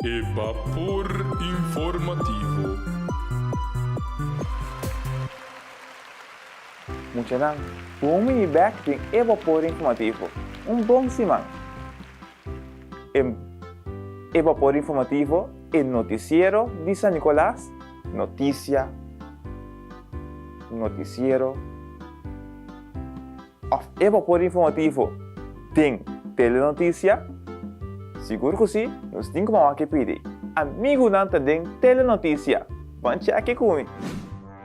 E bapor informativo. Muchanan, bon bini bek den e bapor informativo. Un bon siman! E e bapor informativo, e noticiero di San Nicolas, noticia, noticiero, Of e bapor informativo den Telenoticia? Sigur cu si, nos tin cu mama ke pidi. Amigunan ta den Telenoticia. Ban cheke cu mi.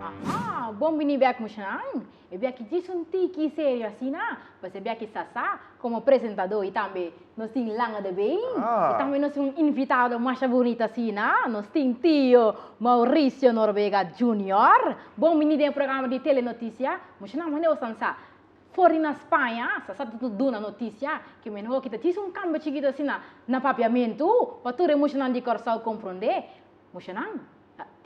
Aha, bon bini bek muchanan. E biaki djis un tiki serio asina, pues e biaki sa sa como presentador y tambe nos tin langa de been y tambe nos tin un invitado masha bunita asina, nos tin tio Mauricio Norvega Junior. Bon bini den e programa di Telenoticia. Muchanan mane bosan sa for di na Spaña sa sa ta duna noticia ke men hoki ta djis un kambio chikito asina na papiamentu pa tur e muchanan di Kòrsou komprondé. Muchanan,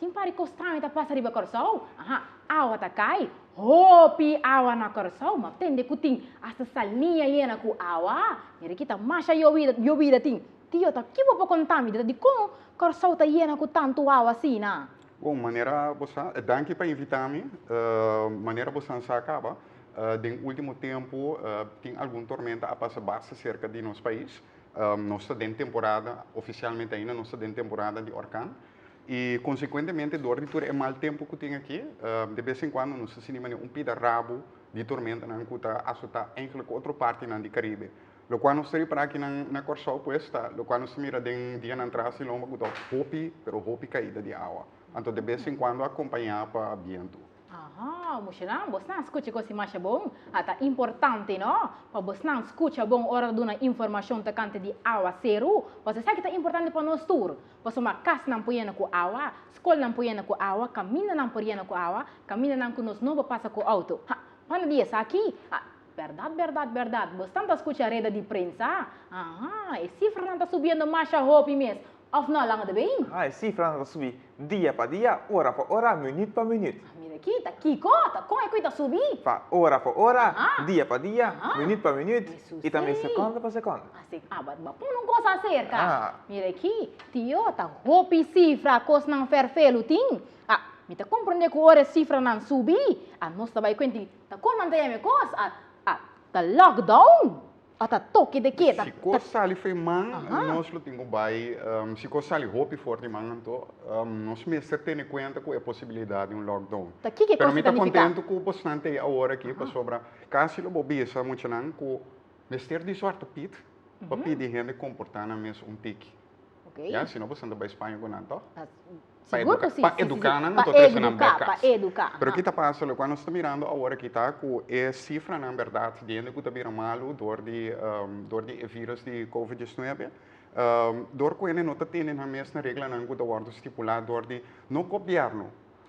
tin par di kos straño ta pasa riba Kòrsou. Aha, awa ta kai, hopi awa na Kòrsou, ma tende ku tin asta saliña yena ku awa. Mira ki ta masha yobida yobida tin. Tio, ta ki bo por konta mi dikon Kòrsou ta yena ku tantu awa asina? Bon, manera bo sa, danki pa invitá mi. Manera bo san sa kaba, den último tempu tin algun tormenta a pasa basta serka di nos pais. Nos ta den temporada, ofisialmente ainda nos ta den temporada di orkan. I konsekuentemente dor di tur e mal tempu ku tin aki, de bes en kuando nos ta sinti manera un pida rabu di tormentanan ku ta asotá eigentlik otro partinan di Karibe. Lokual nos ta ripará aki na Kòrsou pues ta lokual nos ta mira den dianan tras di lomba ku ta hopi pero hopi kaida di awa. Anto de bes en kuando akompañá pa bientu. Aha, mushanan, bosnan skucha kos di masha bon. A ta importante no, pa bosnan skucha bon ora ta duna informashon tokante di awaseru. Pasobra esaki ta importante pa nos tur. Pasobra kasnan por yena ku awa, skolnan por yena ku awa, kamindanan por yena ku awa, kamindanan ku nos no por pasa ku outo. Ha, banda di esaki, a Berdad, berdad, berdad. Bosnan ta skucha reda di prensa? Aha, e sifranan ta subiendo masha hopi mes. Of no, Lange de Been? Aha, e sifranan ta subi dia pa dia, ora pa ora, minüt pa minüt. Ah, mira aki, ta kiko? Ta kon e kui ta subi? Pa ora pa ora, dia pa dia, minüt pa minüt, i tambe sekònde pa sekònde. Ah, ba pone un kos aserka. Mira aki, tio, ta hopi sifra kosnan fèrfelu tin. Ah, mi ta komprendé ku ora e sifranan subi, ah, nos ta bai kuenti Ta kon nan ta yama e kos? A a ta lockdown? A ta toke de keda? Si kos sali for e man, nos lo tin ku bai, si kos sali hopi for di man anto nos mester tene kuenta ku e posibilidat di un lockdown. Ta kiko e Pero kos mi ta ta nifiká? kontentu ku bosnan ta ei awor aki pasobra kasi lo bo bisa muchanan ku mester di Zwarte Piet pa pidi hende komportá nan mes un tiki. Ya, si no bosnan ta bai Spaña ku nan, tòg? Pa Sigur educa, ku si, pa si, si, si. eduká nan, Pa anto trese nan eduká, bèk pa kas. eduká, Pero aha. ki ta pasa, lokual nos ta mirando awor aki ta ku e sifranan bèrdat di hende ku ta bira malu dor di dor di e virus di covid diesnuebe, dor ku hende no ta tene nan mes na reglanan ku ta wòrdu stipulá dor di no gobièrnu.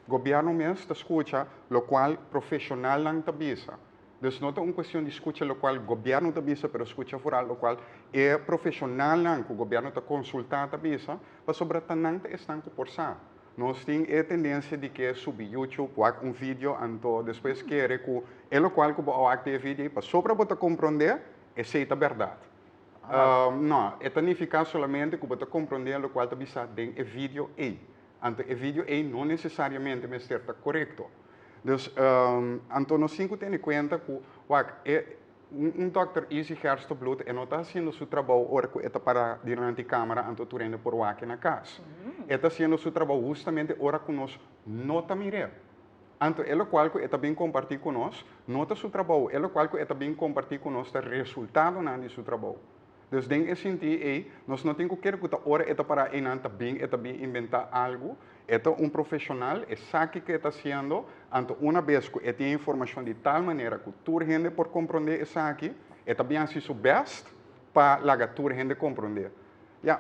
Gobièrnu mes ta skucha lokual profeshonalnan ta bisa. Dus no ta un cuestion di scucha locual gobierno ta bisa, pero scucha vooral locual e profesionalnan cu gobierno ta consulta ta bisa, pasobra ta nan ta esnan cu por sa. Nos tin e tendencia di ke subi YouTube, wak un video, anto despues kere cu e locual cu bo a wak den e video ei, pasobra bo ta compronde, esey ta berdad. No, e ta nifica solamente cu bo ta compronde locual ta bisa den e video ei. Anto e video ei no necesariamente mester ta corecto. Dus, anto nos tin cu tene cuenta cu, wak, e, un, un dokter Izzy Gerstenbluth e no ta haciendo su trabou ora cu e ta para dilanti camera anto tur hende por wak e na cas. E ta haciendo su trabou hustamente ora cu nos no ta mir'é. Anto e locual cu e ta bin comparti cu nos no ta su trabou, e locual cu e ta bin comparti cu nos ta resultadonan di su trabou. Dus den e sintí ei, nos no tin ku kere ku ta ora e ta pará einan ta bin e ta bin inventá algu. E ta un profeshonal, e sa kiko e ta hasiendo, anto una bes ku e tin e informashon di tal manera ku tur hende por komprondé esaki, e ta bin hasi su bèst pa laga tur hende komprondé. Ya,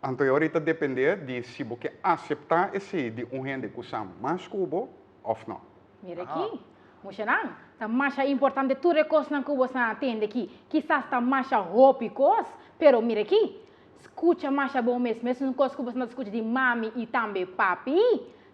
anto e ora ei ta dependé di si bo ke aseptá esei di un hende ku sa mas ku bo òf nò. Mira aki, muchanan, ta masha importante tur e kosnan ku bosan a tende aki. Kisas ta masha hopi kos, pero mira aki, skucha masha bon mes. Mesun kos ku bosan ta skucha di mami i tambe papi,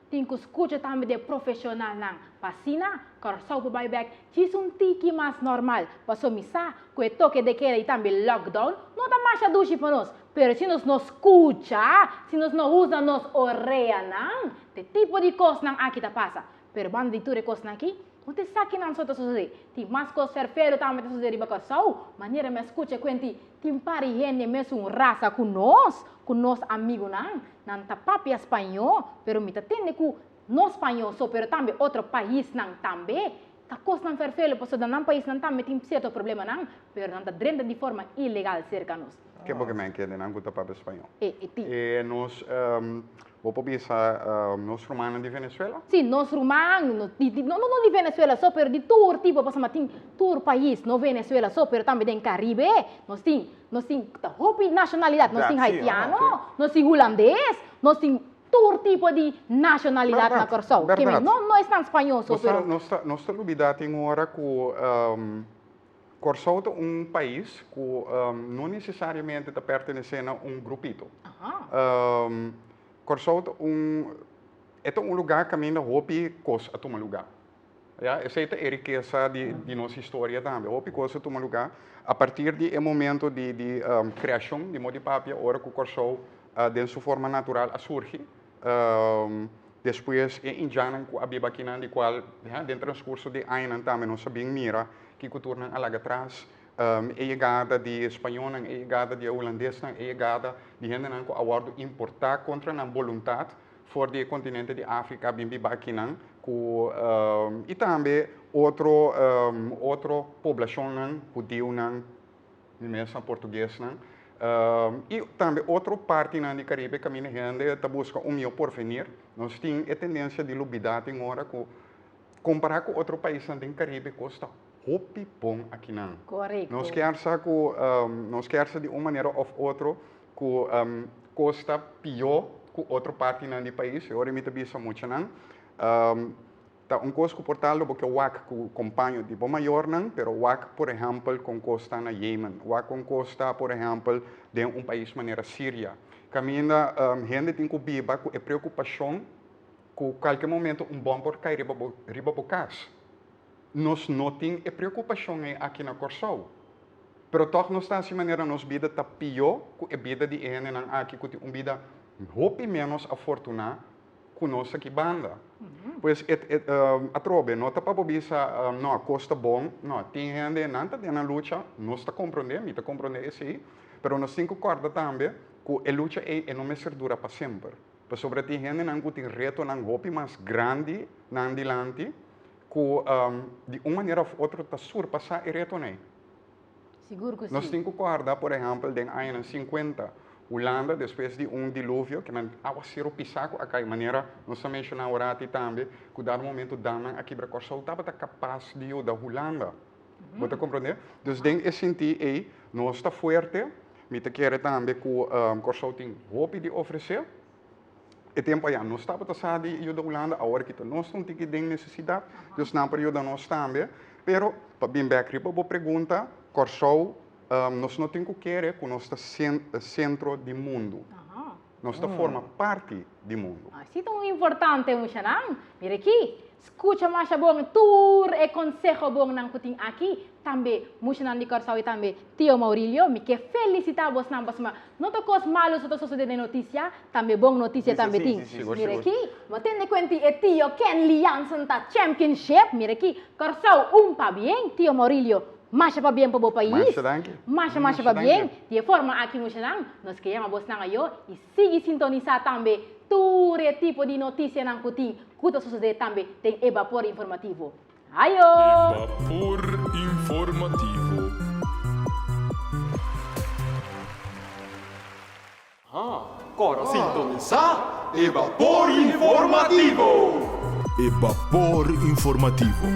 tin ku skucha tambe di e profeshonalnan. Pa asina, Kòrsou por bai bèk djis un tiki mas normal. Pasobra mi sa ku e toke de keda i tambe lockdown no ta masha dushi pa nos. Pero si nos no skucha, si nos no usa nos oreanan, te tipo di kosnan aki ta pasa. Pero banda di tur e kosnan aki, no ta esakinan so ta sosodé. Tin mas kos ferfero tambe ta sosodé riba Kòrsou. Manera mi a skucha kuenti, tin par di hende mesun rasa ku nos, ku nos amigunan. Nan ta papia spañó, pero mi ta tende ku no spañó so, pero tambe otro paisnan tambe. Ta kosnan ferfelo pasobra nan paisnan tambe tin sierto problemanan, pero nan ta drenta di forma ilegal serka nos. Ke bo ke men kende nan ku ta papia spañó? E, e tin. E nos, bo por bisa nos rumannan di Venezuela? Si, nos ruman, no, di, di, no, no di Venezuela so, pero di tur tipo, pasobra tin tur pais, no Venezuela so, pero tambe den Caribe, nos tin, nos tin ta hopi nashonalidat, nos tin haitiano, nos tin hulandes, nos tin tur tipo di nashonalidat na Kòrsou. Ke men, no, no esnan spañó so, pero. Nos ta, nos ta lubidá tin ora ku Kòrsou ta un pais ku no nesesariamente ta pertenesé na un grupito. Kòrsou ta un, e ta un lugá kaminda hopi kos a tuma lugá. Ya, esei ta e rikesa di di nos historia tambe. Hopi kos a tuma lugá a partir di e momento di di kreashon di Modi Papia ora ku Kòrsou den su forma natural a surgi. Despues e indjannan ku a biba akinan di kual den transkurso di añanan tambe nos a bin mira kiko tur nan a laga tras. E yegada di e spañónan, e yegada di e hulandesnan, e yegada di hendenan ku a wòrdu importá kontra nan boluntat for di e kontinente di Afrika a bin biba akinan ku i tambe otro otro poblashonnan, hudiunan, Mi mes na portuguesnan. I tambe otro partinan di Caribe caminda hende ta busca un mihó porvenir. Nos tin e tendencia di lubida tin ora cu compara cu otro paisnan den Caribe cos ta hopi bon akinan. Correcto. Nos kier sa cu nos kier sa di un manera of otro cu cos ta pió cu otro partinan di pais. E ora mi ta bisa muchanan. Ta un kos ku por ta lo bo ke wak ku kompaño di bo mayornan, pero wak por ehèmpel kon kos ta na Yemen, wak kon kos ta por ehèmpel den un pais manera Siria, kaminda hende tin ku biba ku e preokupashon ku kualke momento un bòm por kai riba bo riba bo kas. Nos no tin e preokupashon ei aki na Kòrsou, pero tòg nos ta hasi manera nos bida ta pió ku e bida di e hendenan aki ku tin un bida hopi ménos afortuná ku nos aki banda. Pues e e atrobe no ta pa bo bisa no kos ta bon, no tin hende nan ta den nan lucha, nos ta komprondé, mi ta komprondé esei, pero nos tin ku kòrda tambe ku e lucha ei e no mester dura pa semper, pasobra tin hendenan ku tin retonan hopi mas grandi nan dilanti ku di un manera òf otro ta surpasá e retonan ei. Sigur ku si. Nos tin ku kòrda, por ehèmpel, den añanan sinkuenta, Hulanda, despues di un diluvio, ke nan awasero pisá ku a kai, manera nos a menshoná orati tambe, ku dado momento damnan a kibra Kòrsou tabata kapas di yuda Hulanda. Bo ta komprondé? Dus den e sintí ei, nos ta fuerte. Mi ta kere tambe ku Kòrsou tin hopi di ofresé. E tempu ayá nos tabata sa di yuda Hulanda, awor aki ta nos ta un tiki den nesesidat, dus nan por yuda nos tambe. Pero, pa bin bèk riba bo pregunta, Kòrsou, nos no tin ku kere ku nos ta sentro di mundu. Nos ta forma parti di mundu. Así ta un importante muchanan. Mira aki, Skucha masha bon tur e konseho bonnan ku tin aki. Tambe mushanan di Kòrsou i tambe Tio Maurilio, mi ke felisitá bosnan pasobra no ta kos malu so ta sosodé den notisia, tambe bon notisia tambe tin. Mira aki, bo tende kuenti e Tio Kenley Jansen ta championship. Mira aki, Kòrsou un pabien, Tio Maurilio, masha pabien pa bo pais. Masha danki. Masha masha pabien. Di e forma aki mushanan, nos ke yama bosnan ayo i Sigui sintonisá tambe tur e tipo di notisianan ku tin ku ta sosodé tambe den e Bapor Informativo. Ayo! E Bapor Informativo. Ha, kòrda sintonisá e Bapor Informativo! E Bapor Informativo.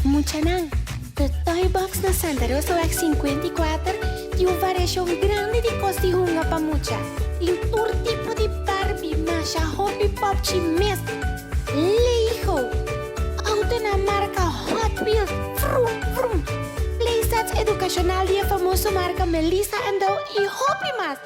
Muchanan, The Toy Box na Santa Rosa Weg 54 tin un variashon grandi di kos di hunga pa mucha. Tin tur tipo di Barbie, masha hopi popchi mes, Lego, autonan marka Hot Wheels, vrum vrum, playsets edukashonal di e famoso marka Melissa and Doug i hopi mas!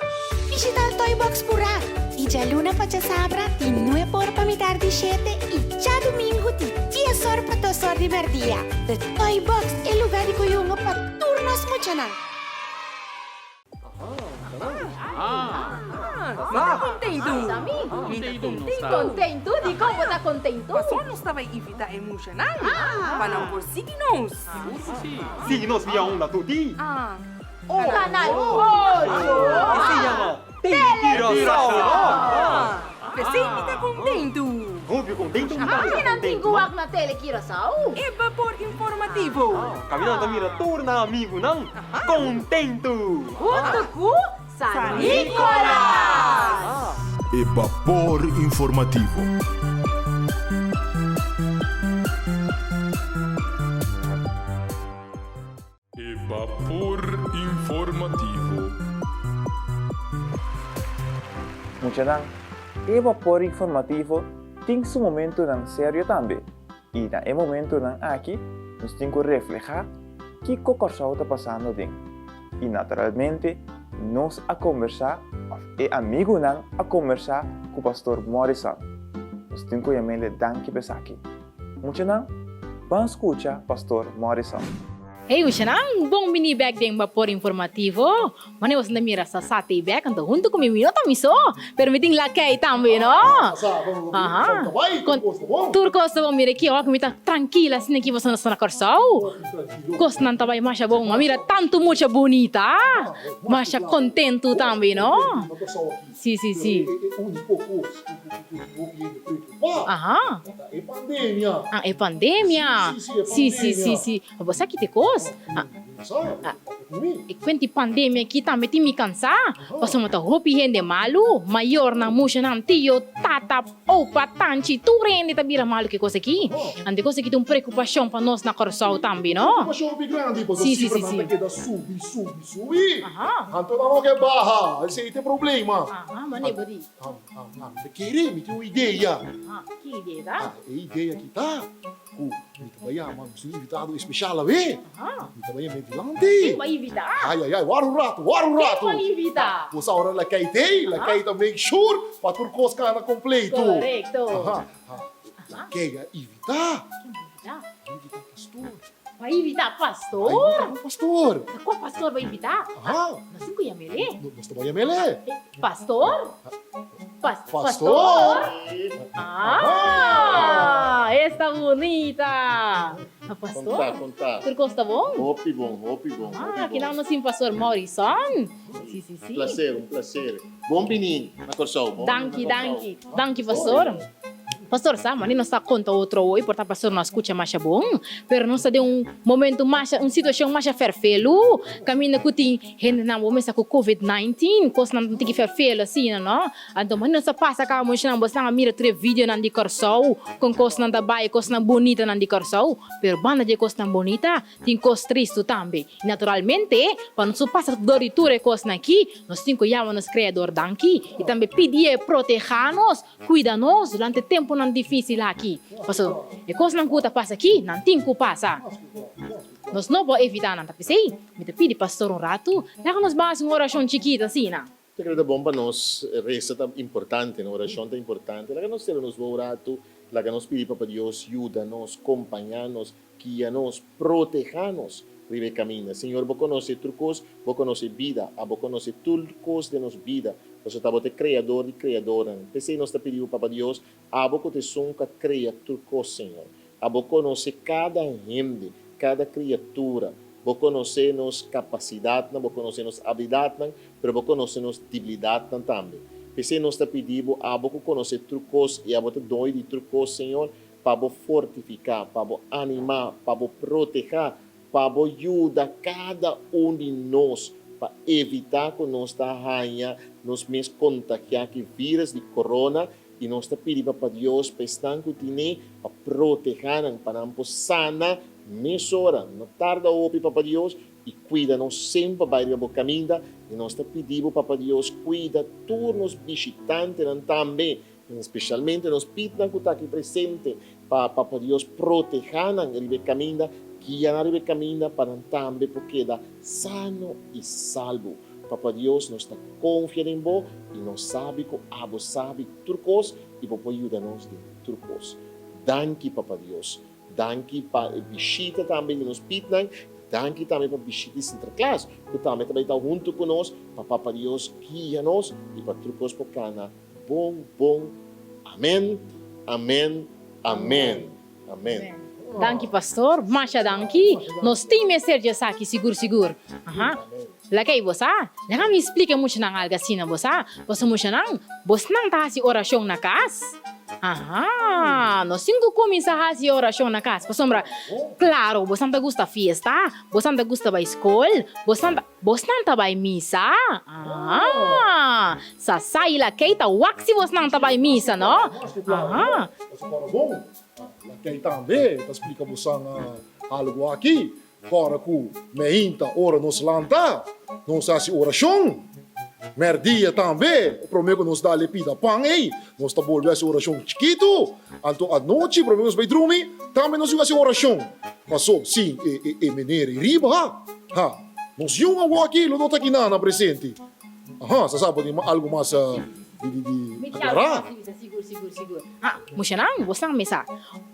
Bishita Toy Box purá di djaluna pa djasabra di nuebe or pa mitar di shete i. djadumingu di dies or pa dos or di mèrdia. The Toy Box, e lugá di kuyungo pa tur nos muchanan. Mi ta kontentu. Mi ta kontentu. Kontentu? Dikon bo ta kontentu? Pasobra nos ta bai invitá e muchanan pa nan por sigui nos. Sigui nos via unda tur di. Kanal ocho. Esei yama Telecuraçao. P'esei mi ta kontentu. Hopi kontentu mi ta. Ki nan tin ku wak na Telecuraçao? E bapor informativo. Kaminda nan ta mira tur nan amigunan kontentu. Huntu ku San Nicolas! E bapor informativo. E bapor informativo. Muchanan, e bapor informativo tin su momentonan serio tambe y na e momentonan aki nos tin cu refleha kico Corsou ta pasando den y naturalmente nos a combersa of e amigonan a combersa cu Pastor Morrison. Nos tin cu yamele danki pa esaki. Muchanan, ban skucha Pastor Morrison. Hey muchanan, bon bini bek den Bapor Informativo. Mane boso ta mira sa sa tei bek, anto hunto ku mi mi no ta mi so, pero mi tin lakei tambe no. Aha. Tur kos ta bon, mira aki awor ku mi ta trankil asina aki boso no sta na Kòrsou. Kosnan ta bai masha bon, a mira tantu mucha bunita, masha kontentu tambe no. Si si si. Aha. E pandemia. Ah, e pandemia. Si, si, si. Si, si, si. Bo sa ki te kos? E kuent di pandemia aki tambe tin mi kansá. Pasobra ta hopi hende malu, mayornan, mushanan, tio, tata, opa, tanchi, tur hende ta bira malu ku e kos aki. Anto e kos aki ta un preokupashon pa nos na Kòrsou tambe, no? Preokupashon hopi grandi, pasobra Si, si, si, sifranan si. ta keda subi, subi, subi. Aha. Anto nan no ke baha, esei ta e problema. Aha, mane bo di? Mi ta kere, mi tin un idea. Ki idea ta? E idea ki ta ku mi ta bai yama nos un invitado especial awe. Mi ta bai yama e dilanti. Ken bai invita? Ai, ai, ai, wara un rato, wara un rato. Ken bai invita? Bo sa ora Lakay t'ei, Lakay ta make sure pa tur kos kana completo. Korekto. Lakay a invita. Ken bai invita? A invita pastor. Bai invita pastor? Bai invita un pastor. Ta kua pastor bai invita? Aha. Nos tin ku yam'ele. Nos ta bai yam'ele. Pastor? Pas, pastor? Ah, esta bunita. Pastor? Konta, konta. Tur kos ta bon? Hopi bon, hopi bon, hopi bon. Ah, kinan nos tin pastor Maurison. Si, si, si. Un placer, un placer. Bon bini na Kòrsou. Bon bini na Danki, Kòrsou. danki. Danki, pastor. Pastor sa, mane nos ta konta otro hoy, por ta pastor no a skucha masha bon, pero nos ta den un momento masha, un situashon masha ferfelu, kaminda ku tin hendenan bo mester ku covid 19, kosnan ta tiki ferfelu asina no. Anto mane nos ta pasa kaba muchanan, bosnan a mira tur e videonan di Kòrsou, kon kosnan ta bai, kosnan bonitanan di Kòrsou, pero banda di e kosnan bonita, Tin kos tristu tambe. I naturalmente, pa nos por pasa dor di tur e kosnan akí, nos tin ku yama nos Kreador danki i tambe pidié protehá nos, kuida nos durante e tempunan difísil akí. Pasobra e kosnan ku ta pasa akí, nan tin ku pasa. Nos no por evitá nan. Ta p'esei, mi ta pidi pastor un ratu, laga nos basa un orashon chikitu asina. Ta kere ta bon pa nos resa ta importante, no? Orashon ta importante. Laga nos sera nos wou ratu, laga nos pidi Papa Dios yuda nos, kompañá nos, guia nos, protehá nos riba e kaminda. Señor, bo konosé tur kos, bo konosé bida, abo konosé tur kos den nos bida, pasobra ta bo ta e Kreador di kreadornan. P'esei nos ta pidi bo, Papa Dios, abo ku ta esun ku a krea tur kos, Señor. Abo konosé kada hende, kada kriatura. Bo konosé nos kapasidatnan, bo konosé nos abilidatnan, pero bo konosé nos debilidatnan tambe. P'esei nos ta pidi bo, abo ku konosé tur kos i abo ta doño di tur kos, Señor, pa bo fortifiká, pa bo animá, pa bo protehá, pa bo yuda kada un di nos pa evitá ku nos ta haña nos mes kontagiá ku e vírus di korona. I nos ta pidi Papa Dios pa esnan ku tine pa protehá nan, pa nan por sana mesora. No tarda hopi, Papa Dios, i kuida nos semper bai riba bo kaminda. I nos ta pidi bo, Papa Dios, kuida tur nos bishitantenan tambe, espeshalmente nos pitnan ku ta aki presente, pa Papa Dios protehá nan riba e kaminda, guia nan riba e kaminda pa nan tambe por keda sano i salbu. Papa Dios, nos ta konfia den bo i nos sabi ku abo sabi tur kos i bo por yuda nos den tur kos. Danki Papa Dios. Danki pa e bishita tambe di nos Pietnan. Danki tambe pa bishita di Sinterklaas ku tambe ta bai ta huntu ku nos pa Papa Dios guia nos i pa tur kos por kana bon bon. Amen, amen, amen. Amen. Danki pastor, masha danki. Nos tin mester di esaki sigur sigur. Aha. Laga ei bo sa. Laga mi splika e muchanan algu asina bo sa. Pasobra muchanan, bosnan ta hasi orashon na kas? Aha. Nos tin ku kuminsá hasi orashon na kas. Pasobra, klaro, bosnan ta gusta fiesta, bosnan ta gusta bai skol, bosnan ta, bosnan ta bai misa? Aha. Sa sa i lakei ta wak si bosnan ta bai misa, no? Aha. Lakei tambe ta splika bosan algu aki. Ora ku meinta ora nos lanta, nos hasi orashon. Mèrdia tambe, promé ku nos dal e pida pan ei, nos ta bolbe hasi orashon chikitu. Anto anochi, promé ku nos bai drumi, tambe nos yu hasi orashon. Paso, sin e mener ei riba, ha, nos yu awor aki lo no ta kinan na presente. Aha, sa sa bo tin algu mas di di aklará. Sigur, sigur, sigur. Ha, mushanan, bosnan mesa.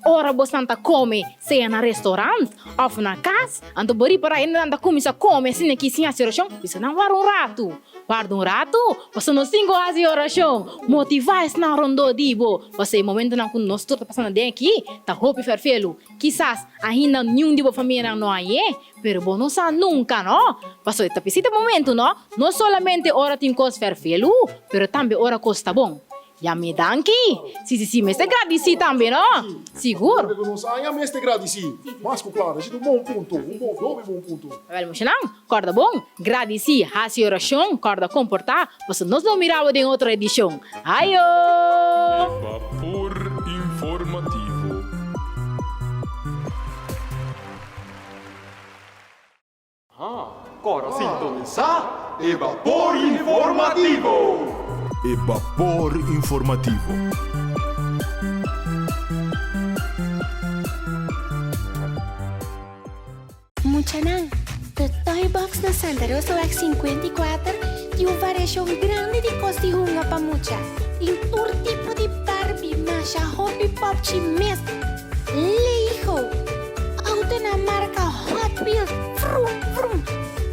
Ora bosnan ta kome, sea na restaurant òf na kas, anto bo ripará hende nan ta kuminsá kome asina ki sin hasi orashon, bisa nan warda un ratu, warda un ratu, pasobra nos tin ku hasi orashon. Motivá esnan rondó di bo, pasobra e momentunan ku nos tur ta pasando den aki ta hopi fèrfelu. Kisas ainda niun di bo famianan no a yé, pero bo no sa nunka, no? Pasobra e ta pisita momentu, no? No solamente ora tin kos fèrfelu, pero tambe ora kos ta bon. Ya mi danki. Si si si mester gradisi tambe no. Sigur. Loke ku nos haña mester gradisi. Mas ku klaro esi ta un bon punto. Un bon dobi bon punto. Awel mushanan, kòrda bon, gradisi, hasi orashon, kòrda komportá, pasobra nos lo mira bo den otro edishon. Ayo! E Bapor Informativo. Kora sintonisá e Bapor Informativo! E Bapor Informativo. Muchanan, The Toy Box na Santa Rosaweg 54 tin un variashon grandi di kos di hunga pa mucha. Tin tur tipo di Barbie, masha hopi popchi mes. Lego, autonan marka Hot Wheels, vrum vrum,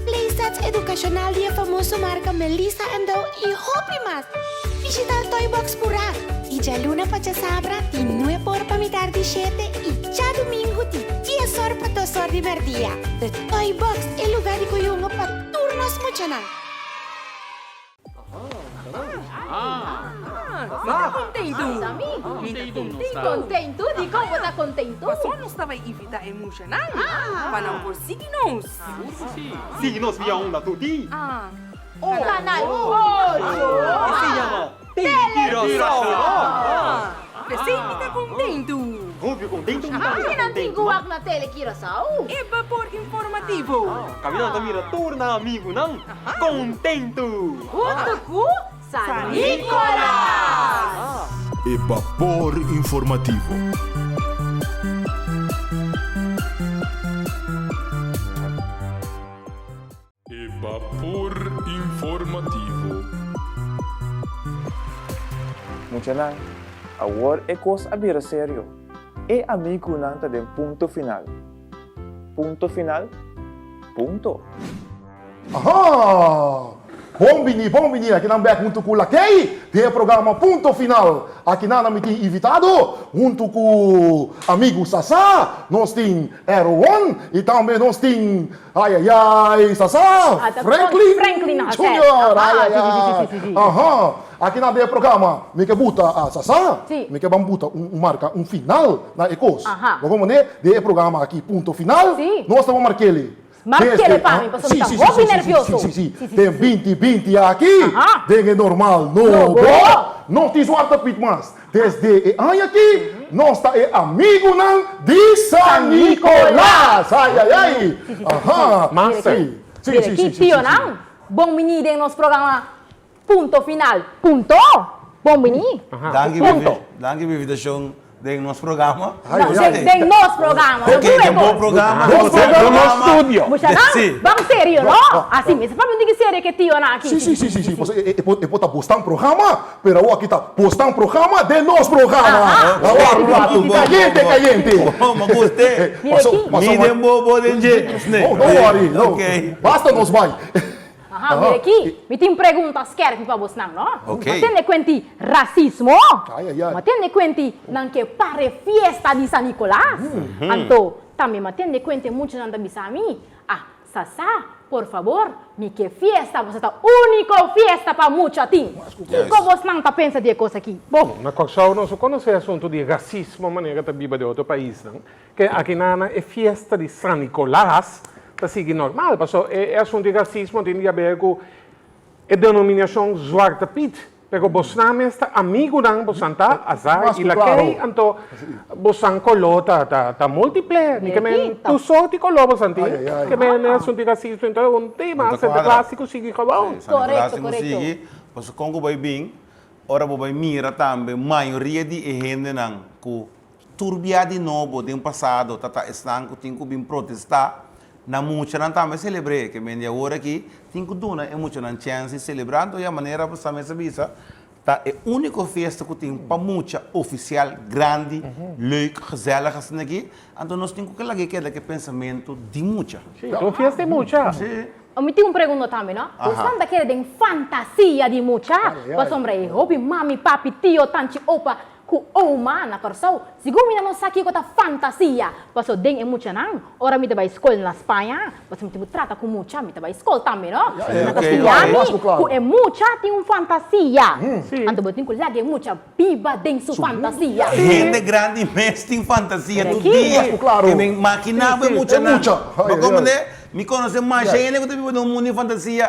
playsets edukashonal di e famoso marka Melissa and Doug i hopi mas! Bishita el Toy Box purá di djaluna pa djasabra di nuebe or pa mitar di shete i djadumingu di dies or pa dos or di mèrdia. The Toy Box, e lugá di koyungo pa tur nos muchanan! Mi ta kontentu. Mi ta kontentu. Kontentu? Dikon bo ta kontentu? Pasobra nos ta bai invitá e mushanan pa nan por sigui nos. Sigur ku si. Sigui nos via unda tur di. Kanal ocho. E se yama Telecuraçao. P'esei mi ta kontentu. Hopi kontentu mi ta. Ki nan tin ku wak na Telecuraçao? E bapor informativo. Kaminda nan ta mira tur nan amigunan. Kontentu! Huntu ku San Nicolas! E bapor informativo. E bapor informativo. Muchanan, awor e kos a bira serio. E amigunan ta den punto final. Punto final, punto. Aha! Bon bini, bon bini aki nan bek huntu ku Lakey den e programa Punto Final. Aki nan mi tin invitado huntu ku amigu Sasa, nos tin Erwon y tambe nos tin ay ay ay Sasa Franklin Junior ay ay ay. Aha! Aki nan den e programa mi ke buta a Sasa, mi ke ban buta un marka un final na e kos. Bo komprende? Den e programa aki Punto Final nos ta ban mark'el. Markele pa mi, pasobra mi ta hopi nervioso. Si, si, si. Den binti binti aki, den e normal nobo, no tin Zwarte Piet mas. Desde e aña aki, nos ta e amigunan di San Nicolas. Ai, ai, ai. Aha. Master. Si, si, si, si. Tionan, bon bini den nos programa Punto Final. Punto! Bon bini. Danki Punto. Danki pa invitashon. Den nos programa. No, den, den nos programa. Ok, den bo programa. Nos programa. Nos studio. Muchanan, Sí. ban serio, no? Así mes, pa mi digi serio ke tionan aki. Sí, sí, sí, sí, sí. Pasobra e, e, e por ta bosnan programa, pero awor aki ta bosnan programa den nos programa. Aha. Awor, Bon, bon, bon, cayente, bon. cayente. Bon, mi guste. Mira aki. Mi den bo, bo den dje. No, don't worry. No. Ok. Basta nos bai. Aha, mira aki, mi tin pregunta skerpi pa bosnan, no? Ok. Ma tende kuenti rasismo? Ai, ai, ai. Ma tende kuenti nan ke pare fiesta di San Nicolas? Anto, tambe ma tende kuenti muchanan ta bisa mi, ah, sa sa, por fabor, mi ke fiesta, boso ta úniko fiesta pa mucha tin. Kiko bosnan ta pensa di e kos aki? Bon, na Kòrsou nos no konosé asuntu di rasismo manera ta biba den otro paisnan. Ke akinana e fiesta di San Nicolas ta sigui normal, paso e asuntu di rasismo tin di haber ku e denominashon Zwarte Piet, pero bosnan mes ta amigunan, bosan ta Azar i Lakey, anto bosan koló ta ta multiple, mi ke men tur sort di koló bosan tin, ke men e asuntu di rasismo enton e un tema Sinterklaas tin ku sigui gewoon. San Nicolas tin ku sigui, paso kon ku bai bin, ora bo bai mira tambe mayoria di e hendenan ku Turbia di nobo den pasado ta ta esnan ku tin ku bin protestá, na muchanan tambe selebr'é, ke men di awor aki tin ku duna e muchanan chèns di selebrá, anto ya manera bo sa mes a bisa, ta e úniko fiesta ku tin pa mucha ofisial grandi, leuk, gezellig asina aki, anto nos tin ku ke lag'é keda ku e pensamentu di mucha. Sí, ta un fiesta di mucha. Sí. Mi tin un pregunta tambe, no? Bosnan ta kere den fantasia di mucha? Pasobra e hopi mami, papi, tio, tanchi, opa Ku oma na Kòrsou. Segun mi nan no sa kiko ta fantasia. Paso den e muchanan, ora mi ta bai skol na Spaña, paso mi tin ku trata ku mucha, mi ta bai skol tambe no. Nan ta siña mi ku e mucha tin un fantasia. Anto bo tin ku laga e mucha biba den su fantasia. Hende grandi mes tin fantasia tur dia. Ke men makiná bo e muchanan. Bo komprendé? Mi konosé masha hende ku ta biba den un mundu di fantasia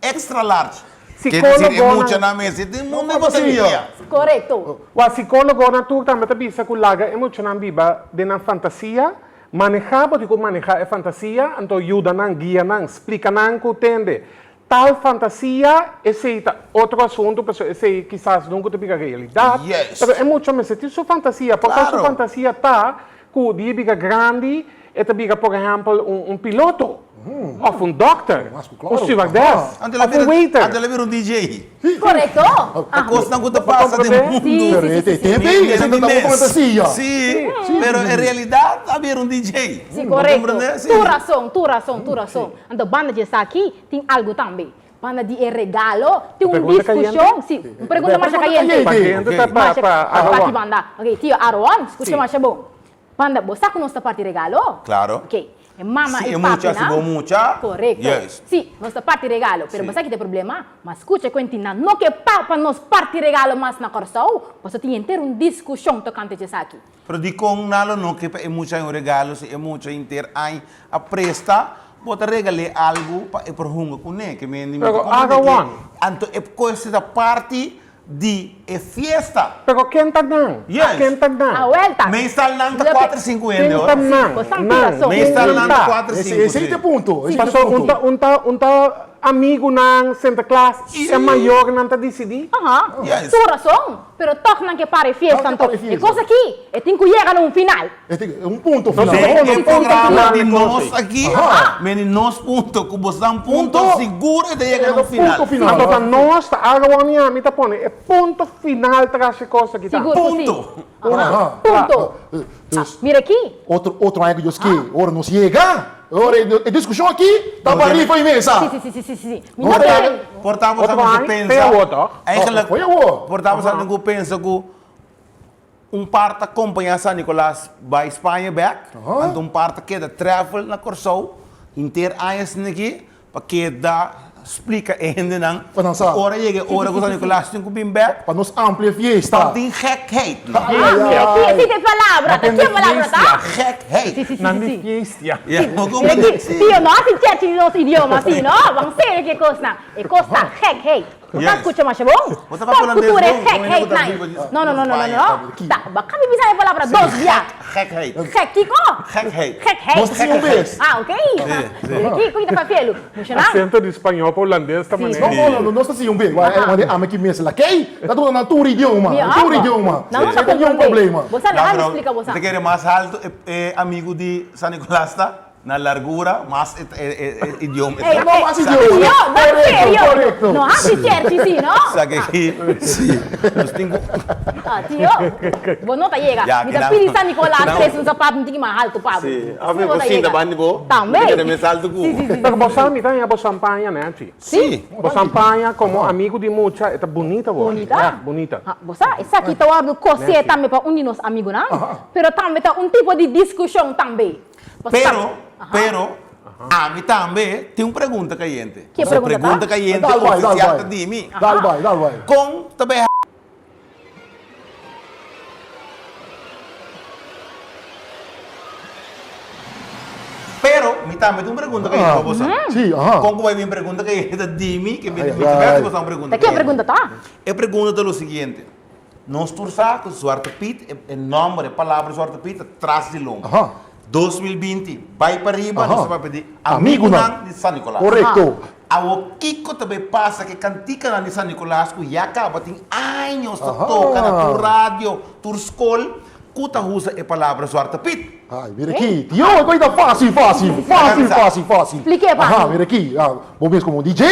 extra large. Ke desir e muchanan mester tin mundu di fantasia. Korekto. Wak, sikólogonan tur tambe ta bisa ku laga e muchanan biba den nan fantasia, manehá bo tin ku manehá e fantasia, anto yuda nan, guia nan, splika nan ku tende tal fantasia, esei ta otro asuntu, pasobra esei kisas nunka ta bira realidat, pero e mucha mester tin su fantasia, por su fantasia ta ku di e bira grandi e ta bira por ehèmpel un piloto òf un dòkter, un stewardess òf un waiter. Anto el a bira un DJ. Korekto. E kosnan ku ta pasa den mundu. Sí, pero en realidat a bira un DJ. Sí, korekto. Tur rason, tur rason, tur rason. Anto banda di esaki tin algu tambe. Banda di e regalo tin un diskushon. Sí, un pregunta masha kayente. Kayente ta pa pa Aroan. Pa ki banda? Ok, tio Aroan, skucha masha bon. Banda, bo sa ku nos ta parti regalo? Klaro. Ok, e mama Si i e papi mucha, si nan. bo mucha. Korekto. Juist. Sí, nos ta parti regalo, pero Sí. bo sa ki ta e problema? Ma skucha kuenti nan no ke pa pa nos parti regalo mas na Kòrsou, pasobra tin henter un diskushon tokante djesaki. Pero dikon nan lo no ke pa e mucha un regalo si e mucha henter añ a presta? Bo ta regal'é algu pa e por hunga kuné. Ke mende mi ta Pero komprendé aga ke wan. anto e kos ta parti di e fiesta. Pero ken ta nan? Yes. Ken ta nan? Awel ta. Meestal nan ta Loke. kuater sinku hende Ken hoor. ta nan? Bo san Nan. razon. Meestal nan ta Ta. kuater Ese sinku ese si. ta e punto. Ese ta e Paso un punto. ta un ta un ta amigunan Sinterklaas i e mayornan ta disidí. Aha. Yes. Tur razon. Pero tòg nan ke para e fiesta Nan ke anto. para e E fiesta. kos aki e tin ku yega na un final. E tin un punto final. Den e Punto programa final di e nos kos ei. aki, Aha. meni nos punto ku bosnan punto, Punto. sigur e ta yega na un Punto final. final. Anto ta nos ta Arowon i ami ta pone e punto final tras e kos aki ta. Sigur ku si. Punto. Aha. Punto. Dus Mira aki. otro otro aña ku Dios ke, ora nos yega, ora e diskushon aki ta pa riba e mesa. Si, si, si, si, si, si. Mi No no ta kere. Por ta bo Otro sa aña, pensa. fe awor toch? Eigenlijk, Foi awor. por ta bo sa ku pensa ku un par ta kompañá San Nicolas bai Spaña bèk, anto un par ta keda travel na Kòrsou henter aña asina aki pa keda splika e hendenan Pa nan sa. ora yega e ora ku San Nicolas tin ku bin bèk. Pa nos amplia fiesta. Pa tin gekheid. Ah, mira aki esei ta e palabra, ta ke palabra ta? Gekheid. Si, si, si, Nan si, di si. fiestia. Ya, bo Mira komprendé? aki, tio no hasi chechi di nos idioma asi, no? Ban serio ki e kosnan. E kos ta gekheid. Bo ta Yes. skucha masha bon? Bo ta Stop papia ku holandés tur e bon, kon hende ku gekheid ta nan. biba di No, no, no, no, no, Spanje no. ta Ta, bo a kabi bisa e palabra dos bia. Gekheid. Gek kiko? Gekheid. Gekheid. Nos ta siña un bes. Ah, ok. Ki ku ta papielu? Muchanan. Acento di spañol pa hulandes ta manera. No, no, no, nos ta siña un bes. Wak, ami ki mes lakei ta duna nan tur idioma, tur idioma. Nan no ta Sin ningun problema. Bo sa, laga mi splika bo sa. Mi ta kere mas haltu e amigu di San Nicolas ta. Na largura mas e idioma Ey, No mas idioma. Yo, no serio. Correcto. No hasi cherchi si, no? Sa ke ki si nos tin ku Ah, tio, bo no ta yega. Ya, Mi ta kinan pidi San Nicolas kinan tres un zapato un tiki mas haltu pa bo. Si, Asina of mi bo bo ta sinta yega. banda di bo, Tambe. mi ta keda mes haltu ku Si, si, si, Pero si, bo si. sa mi ta haña bo sampaña, Nancy. Si. Bo sampaña komo amigu di mucha e ta bunita bo. Bunita? Ya, bunita. Ah, bo sa, esaki ta wòrdu kosé Nancy. tambe pa un di nos amigunan, pero tambe ta un tipo di diskushon tambe. Pero, pero, ami tambe tin un pregunta kayente. Ke pregunta ta? Pregunta kayente Dal bai, dal ofisial bai. ta di mi. Dal bai, dal bai. Kon ta bai Pero, mi tambe tin un pregunta kayente pa boso. Sí, aha. Kon ku bai bin pregunta kayente ta di mi, ke mi Ai, ta ai. boso un pregunta Ta ke kayente. pregunta ta? E pregunta ta lo siguiente. Nos tur sa ku Zwarte Piet, e nòmber, e palabra Zwarte Piet ta tras di lomba. Aha. 2020, bai pa riba, nos Aha. ta papia di Amigunan. amigunan di San Nicolas. Korekto. Awor kiko ta bai pasa ku e kantikanan di San Nicolas ku ya kaba tin años ta Aha. toka na tur radio, tur skol, ku ta usa e palabra Zwarte Piet? Ai, mira aki, tio, e koi ta fácil, fácil, fácil, fácil, fácil. Spliké pa Aha, mi. mira aki, ah, bo mes komo DJ,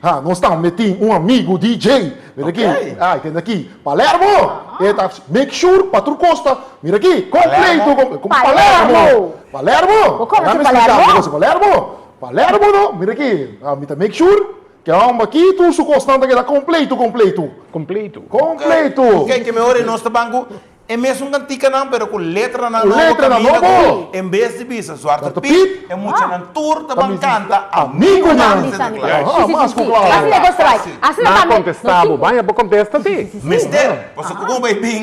ah, nos tambe tin un amigu DJ. Mira aki, ai, tende aki, Palermo, e ta make sure pa tur kos ta, mira aki, kompleto, Palermo. kom, Palermo, Palermo, Bo konoce Laga mi splika Palermo? bo konoce Palermo, Palermo no, mira aki, ah, mi ta make sure ke hòmber aki tur su kosnan ta keda kompleto, kompleto. Kompleto. Kompleto. Ok, ke mehor e nos ta ban ku E mesun kantikanan pero ku letranan Ku nobo letranan kaminda nobo. ku en bes di bisa Zwarte Zwarte Piet, Piet. e muchanan tur ta ban kanta Amigunan Amigunan di Sinterklaas. Sinterklaas. Aha, mas ku klaru. Asina e kos ta bai. Asina Nan a tambe kontestá nos bo. tin ku. Baña bo kontesta si. Mester, pasobra ku komo bai bin,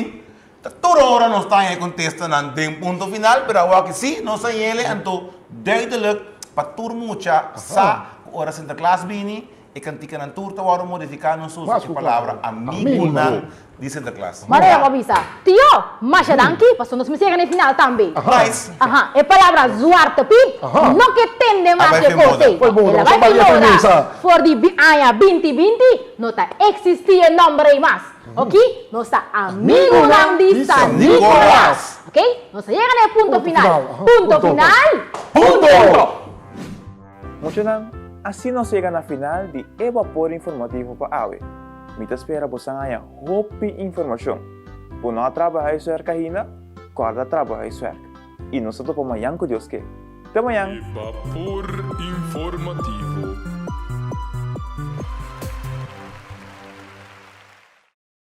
ta tur ora nos ta haña e kontestanan den punto final, pero awor si nos a yele anto duidelijk pa tur mucha sa ku ora Sinterklaas bini, E kantikanan tur ta wòrdu modifiká nos usa e palabra amigunan di Sinterklaas. Maria bo a bisa, Tio, masha danki, pasobra nos mester yega na e final tambe. Nice. Aha, e palabra Zwarte Piet no ke tende mas A bai e fin kos moda. ei. El a bai fin moda. For di aña binti binti no ta eksistí e nòmber ei mas. Oki, nos ta amigunan di San Nicolas. Oke, nos a yega na e punto final. Punto final. Punto! Muchanan, asina nos yega na final di e Bapor Informativo pa awe. Mi ta spera bosan haña hopi informashon. Bo no a traba huiswerk ainda? Kòrda traba huiswerk. I nos ta topa mañan ku Dios ke. Te mañan! E Bapor Informativo.